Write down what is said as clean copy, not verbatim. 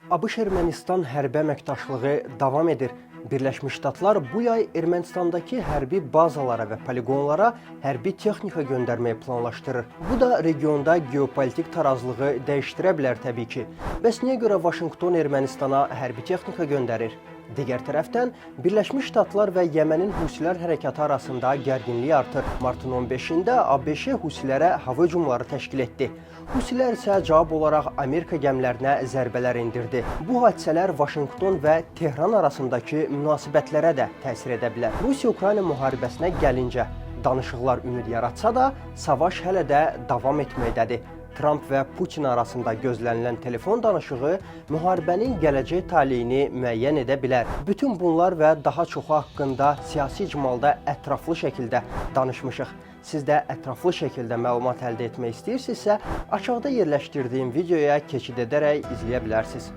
ABŞ-Ermənistan hərbi əməkdaşlığı davam edir. Birləşmiş Ştatlar bu yay Ermənistandakı hərbi bazalara və poliqonlara hərbi texnika göndərməyi planlaşdırır. Bu da regionda geopolitik tarazlığı dəyişdirə bilər təbii ki. Bəs niyə görə Vaşinqton Ermənistana hərbi texnika göndərir? Digər tərəfdən Birləşmiş Ştatlar və Yəmənin Husilər hərəkatı arasında gərginlik artır. Martın 15-də ABŞ Husilərə hava hücumları təşkil etdi. Husilər isə cavab olaraq Amerika gəmilərinə zərbələr endirdi. Bu hadisələr Vaşinqton və Tehran arasındakı münasibətlərə də təsir edə bilər. Rusiya-Ukrayna müharibəsinə gəlincə, danışıqlar ümid yaratsa da, savaş hələ də davam etməkdədir. Tramp və Putin arasında gözlənilən telefon danışığı müharibənin gələcək taleyini müəyyən edə bilər. Bütün bunlar və daha çoxu haqqında siyasi icmalda ətraflı şəkildə danışmışıq. Siz də ətraflı şəkildə məlumat əldə etmək istəyirsinizsə, aşağıda yerləşdirdiyim videoya keçid edərək izləyə bilərsiniz.